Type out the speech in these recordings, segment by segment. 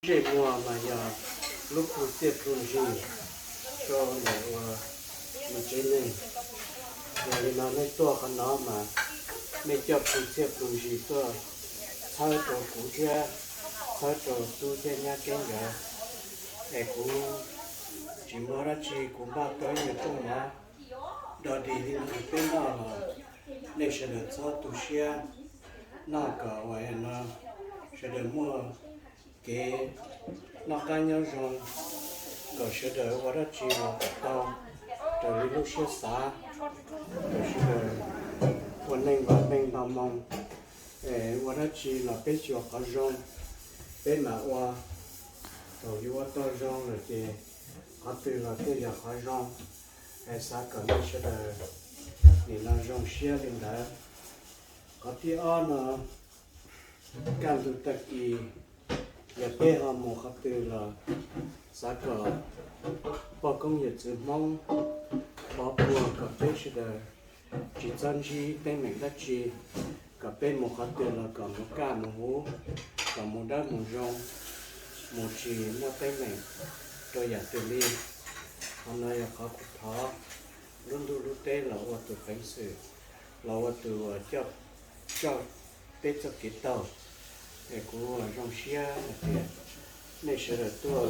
Ntsej muag mas yog lub plhu txiaj plhu ntsig rau ntawm uas yus tsev neeg. Yog li no nej tuaj qhov no mas nej coj plhu txiaj plhu ntsig tuaj txhawb rau kuv thiab txhawb rau tub thiab nyab Keeb nkawd. Es kuv tsis muaj dab tsi, kuv npaj tau ib nyuag rooj mov dog dig li no peb noj los nej sawv daws txhob tu siab, noj kom uas no sawv daws muaj kev noj qab nyob zoo, kom sawv daws ua dab tsi los kom tau raws li lub siab xav, kom sawv daws ua neej vam meej nto moo. Ua dab tsi los peb xyuas qhov zoo peb mam ua. Thaum yus ua tau zoo lawm ces qhov twg los thiaj yog qhov zoo. Es xav kom nej sawv daws nim no zoo siab li ntawd. Qhov thib ob no, kaj ntug tag kis yog peb ho mus qhov twg los xav kom poj koob yawm txwv Hmoob pov puag kom peb sawv daws tsis txhob ntsib teeb meem dab tsi, kom peb mus qhov twg los kom mus kaj mus huv, kom mus dawb mus zoo, mus tsis muaj teeb meem rau yam twg li. Qhov no yog qhov kuv thov lub ntuj lub teb los ua tus peev xwm, los ua tus coj peb txoj kev taug. Es kuv zoo siab hais tias nej sawv daws tuaj,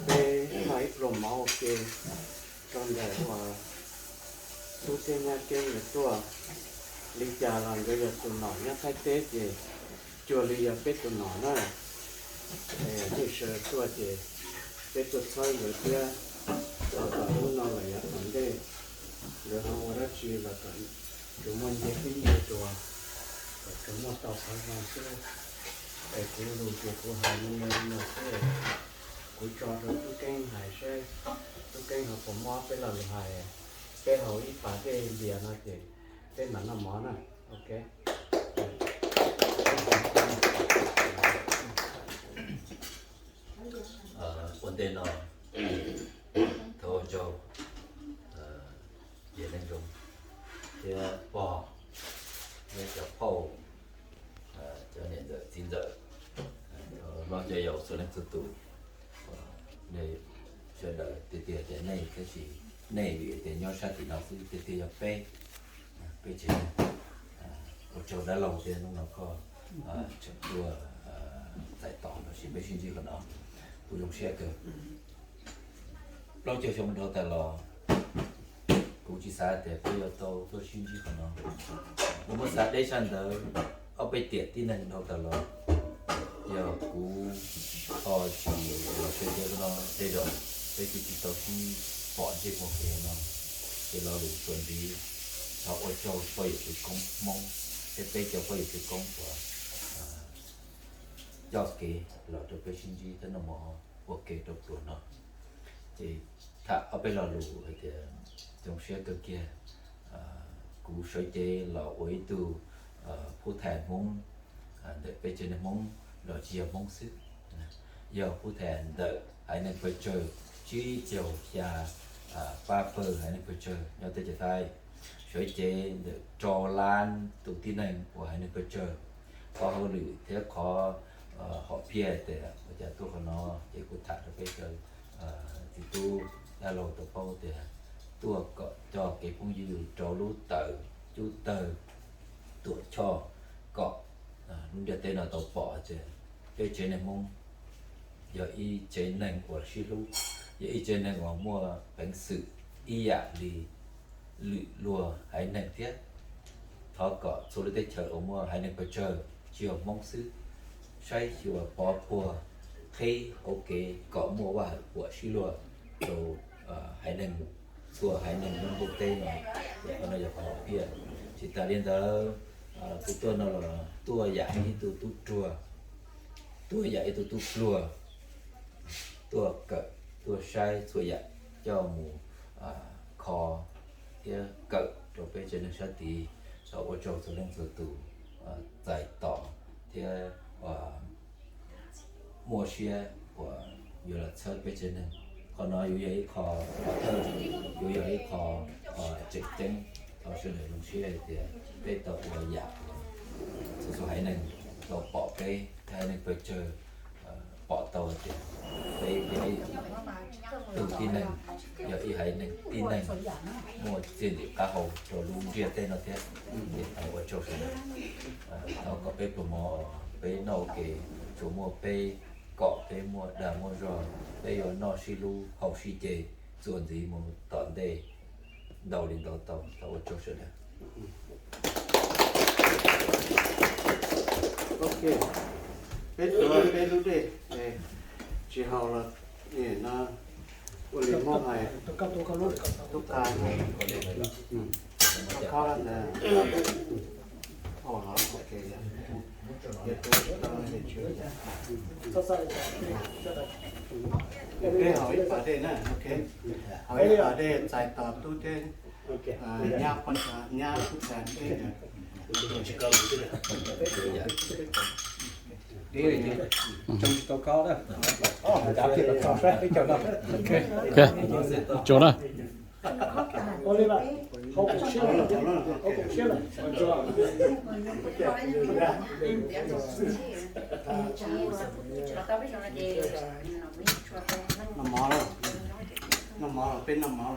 peb noj ib pluag mov ua ke rau ntawm uas tub thiab nyab Keeb nkawd tuaj. Li cas los nkawd yog tus nom nyob Thaib teb ces cuag li yog peb tus nom na. Nej sawv daws tuaj ces peb tuaj txhawb nkawd thiab, thov kom hnub no los yav tom ntej nkawd ho ua dab tsi los kom tsuas muaj nyiaj thiab nyiaj dua, kom tsuas muaj tau qhov zoo xwb. Es kuv lus ces kuv hais me me li no xwb, kuv tso rau tub Keeb hais seb tub Keeb ho puas muab peb lo lus hais, peb haus ib pas dej npias no ces peb mam noj mov na. Ok. Ua ntej no thov ua tsaug yawg Neej Zoo thiab pog, thiab cov phauj, cov niam ntxawm txiv ntxawm, cov hlob cov yau txhua leej txhua tus, sawv daws tiag tiag tias nej tab sis nej vim tias nyob sab tim no xwb, tiag tiag yog peb, peb tsev neeg. Ua tsaug dab laug thiab hnub no koj tseem tuaj txais tos los sis peb sib ntsib qhov no, kuv zoo siab kawg. Plaub caug xyoo dhau tas los, kuv tsis xav tias peb yuav tau tuaj sib ntsib qhov no. Kuv muab xav deb sab ntawd, ob peb tiam tib neeg dhau tas los, yog kuv ho tsis los sawv cev qhov no tej zaum peb twb tsis tau sib pom ntsej muag kiag no. Ces lo lus txuas ntxiv, thov ua tsaug pog yawm txwv koob Hmoob thiab peb cov pog yawm txwv koob uas coj kev los rau peb sib ntsib thiab noj mov ua ke rau pluas no. Ces tham ob peb lo lus hais tias zoo siab kawg kiag, kuv sawv cev los ua ib tug phub thais Hmoob ntawm peb tsev neeg Hmoob los tsis yog Hmoob xwb, yog phub thais ntawm haiv neeg pawg tsawg tsib caug xya pab pawg haiv neeg pawg tsawg nyob teb chaws Thaib, sawv cev ntawm rau lab tus tib neeg uas haiv neeg pawg tsawg. Qhov hauj lwm thiab qhov hom phiaj tias ua cas tuaj qhov no, ces kuv tham rau peb cov txiv tub dab laug tau paub tias tuaj kom coj kev phooj ywg rau lub tawm cub tawg tuam choj, kom lub ntiaj teb no tau pom tias peb tsev neeg Hmoob yog ib tsev neeg uas sib hlub, yog ib tsev neeg uas muaj peev xwm ib yam li lwm luag haiv neeg thiab. Thov kom txhua lub teb chaws uas muaj haiv neeg pawg tsawg tsis yog Hmoob xwb, saib xyuas pov puag qhib hauv kev kom muaj vaj huam sib luag rau haiv neeg, txhua haiv neeg nyob ntuj teb no. Qhov no yog qhov hom phiaj. Tsis tas li ntawd, kuv tuaj no los tuaj yam ib tug tub ruag, tuaj yam ib tug tub pluag, tuaj kawm tuaj saib txhua yam coj mus kho thiab kawm rau peb tsev neeg sab tid. Thov ua tsaug txhua leej txhua tus txais tos thiab muaj siab uas yuav los txhawb peb tsev neeg. Qhov no yuav yog ib qho pov thawj, yuav yog ib qho tseem ceeb. Thov sawv daws zoo siab hais tias peb tau ua yam uas txhua txhua haiv neeg tau pom peb thiab haiv neeg pawg tsawg Tus tib neeg yog ib haiv neeg tib neeg muaj txiaj ntsig qab hau rau lub ntiaj teb no thiab. Ces thov ua tsaug sawv daws, thov kom peb pluas hmo peb noj ua ke, tsuas muaj peb kom peb muaj dag muaj zog, peb yuav noj sib hlub haus sib ce txuas ntxiv mus tom ntej ntau li ntau tau. Thov ua tsaug sawv daws. Ok, peb tuav peb lub dej, tsis haus los no ua li Hmoob hais, tub qa, tub qa ntawd, haus los ok, peb haus ib pas dej na, ok, haus ib pas dej txais tos tub thiab nyab, nyab tub qa thiab. Ok, tsaug na. Noj mov, noj mov, peb noj mov.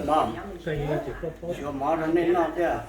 Mov, xyuas mov rau nej noj thiab.